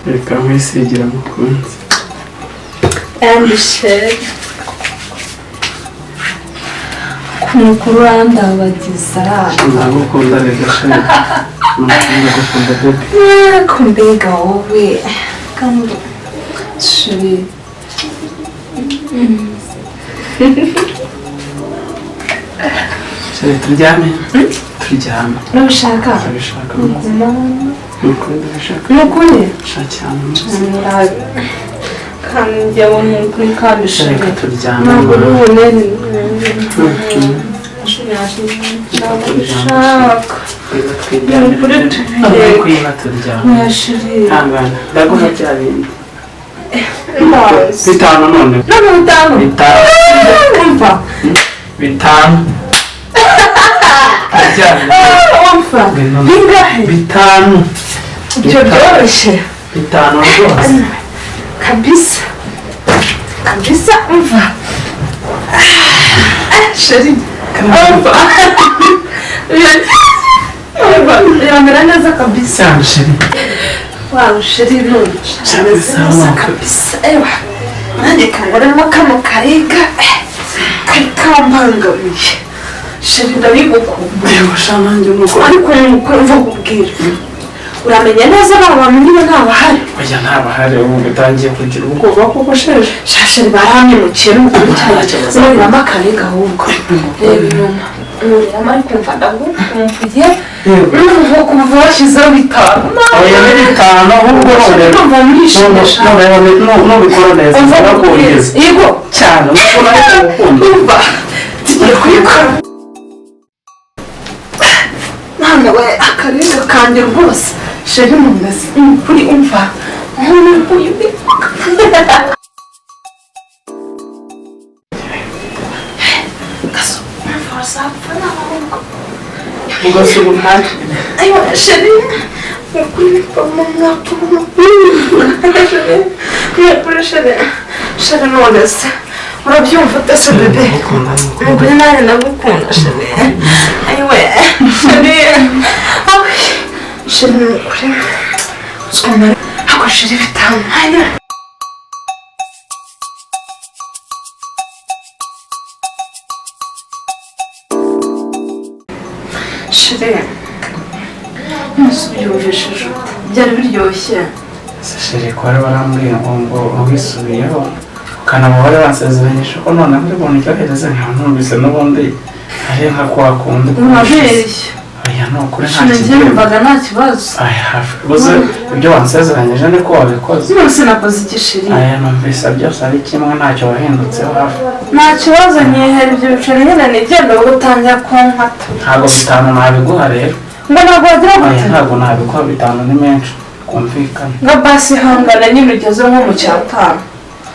Reka nkwisigira mukunzi. Michelle kumukuru urandabagiza. Ndagukunda reka sheri. Ndagukunda baby. Kumbega wowe kandi sheri. Sheri turyame? Turyame. Urabishaka? Ndabishaka. Ndabishaka. Ni ukuri? Cyane. Kandi njyewe ni ukuri kandi sheri. Reka turyame. Ntabwo uri ubunene. Ndabishaka. Ni ukuri tubireke. Sheri. Hangana. Ndaguha bya bindi. Bitanu none. None bitanu. Bitanu. Umva. Bitanu. Umva. Bingahe? Bitanu. Ibyo byoroshye. Bitanu rwose. Kabisa. Kabisa umva. Sheri. Umva. Umva. Biramera neza kabisa. Cyane sheri. Wow, sheri none. Neza kabisa. Ewa. Nanjye kangoremo kano karenga. Kari kambangamiye. Sheri ndabigukumbuye. Ariko mva nkubwira. Uramenya neza aba bantu niba ntabahari. Oya ntabahari ubu bitangiye kugira ubwoba kuko sheri. Sheri baramwimukiye n'ukuri cyane. Nuriramo akarenga ahubwo. Reba inyuma. Nuriramo ariko mva ndagukumbuye. Numva kuva washyizeho bitanu. Oya ni bitanu ahubwo none. Numva nishimye. Nubikora neza. Ndakongeza. Yego. Cyane. Numva tugiye kubikora. Mwana we akarenga kanjye rwose. Sheri mumeze kuri umva. Kaso umva n'ahubwo. Ugasubira. Ayo sheri ukuri mama Sheri. Sheri. Sheri none se. Urabyumva ute se bebe? Ukuri nanjye ndagukunda sheri. Ayiwe sheri. Sheri ni ukuri. Ako sheri bitanu. Sheri. Ubyumvishije ute? Byari biryoshye. Sheri ko wari warambwiye ngo wisubiyeho. Ukanaba wari wansezeranyije ko noneho uri bundyohereze nkaba numvise n'ubundi ari nka kwa kundi. Urabeshya. Oya ni ukuri nta Sheri kibazo. Numvaga nta kibazo. Aya hafi. Gusa ibyo wansezeranyije niko wabikoze. None nakoze iki sheri? Aya numvise byose ari kimwe ntacyo wahindutseho hafi. Nta kibazo nyihera ibyo biceri nyine nigenda utangira kunkata. Ntabwo bitanu nabiguha rero. Ngo ntabwo wagira gute? Oya ntabwo nabiguha bitanu ni menshi. Kumvikana. Ngo basi hangana nyine ugeze nko mu cyatanu.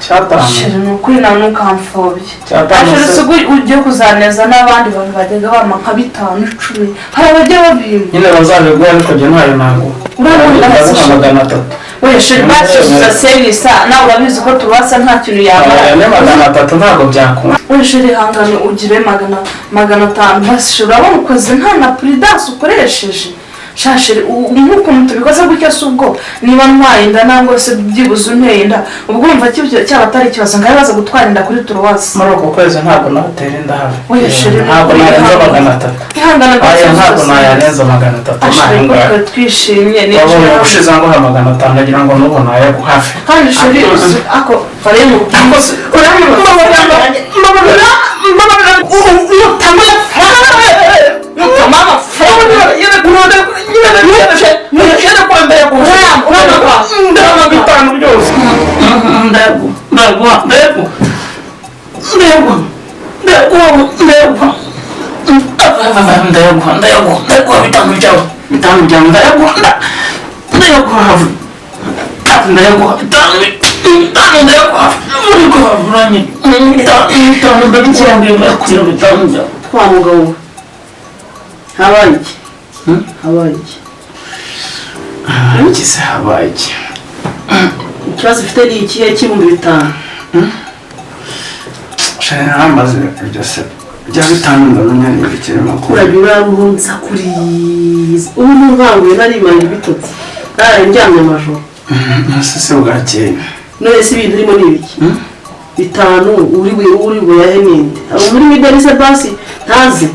Cyatanu. Sheri ni ukuri nawe ntukamfobye. Cyatanu Sheri si ugiye kuzaneza n'abandi bantu bajyaga bampa nka bitanu icumi. Hari abajya babimpa. Nyine bazabiguha ariko njye ntayo naguha. Urabona magana atatu. We sheri basi uzaserisa nawe urabizi ko tubasa nta kintu yamara. Aya ni 300 ntabwo byakunda. We sheri hangane ugire 500 basi sheri urabona ukoze nta na prudence ukoresheje. Sheri nk'ukuntu tubikoze gutya si ubwo niba ntwaye inda nangwa se byibuze unteye inda ubwo urumva cyaba atari ikibazo ngaho baza gutwara inda kuri turuwasi. Muri uku kwezi ntabwo natera inda hafi. Oya sheri ntabwo narenza 300. Ihangane Aya ntabwo nayarenza 300. Sheri kuko twishimye ni wabonye ubushize ngo 500 agira ngo n'ubu nayaguha hafi. Kandi sheri ako faremu Kwa mugabo habaye iki? Habaye iki? Iki se habaye iki? Ikibazo ufite ni ikihe cy'ibihumbi 5? Sheri namaze ibyo se bya bitanu ndamenya ni ibikirimo kuragira uraruhunza kuriza ubu ntuvanguye narimarira ibitotsi naraye ndyamye amajoro. Nase se bwakeye? None se ibintu urimo ni ibiki? Hmm? 5 uri buyahe ninde? Hari umuntu uri mu ideni se basi ntazi?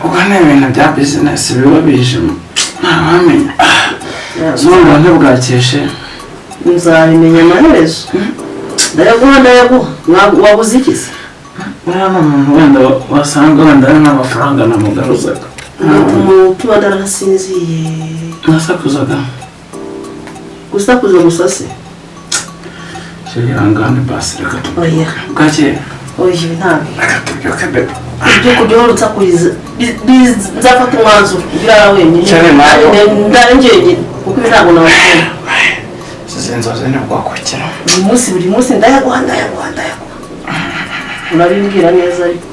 Ubwo ni ibintu bya bizinesi biba bije, ntawamenya. Zumva ntibwakeshe. Nzabimenya amaherezo. Ndayaguha, ndayaguha. Wabuze iki se? Uriya ni umuntu wenda wasanga wenda ari nk'amafaranga namugaruzaga. Umutima ndarasinziye. Nasakuzaga. Gusakuza gusa se? Ihangane basi, reka tubyuke. Oya. Bwakeye. Oya, ibi ntabwo. Reka tubyuke, bebe. Ibyo kujya uhora unsakuriza, nzafata umwanzuro ubirara wenyine. Cyane nawe. Ndare njyenyine kuko ibi ntabwo nabikora. Izi nzozi ni bwoko ki? Buri munsi, buri munsi, ndayaguha, ndayaguha, ndayaguha. Urabimbwira neza ariko.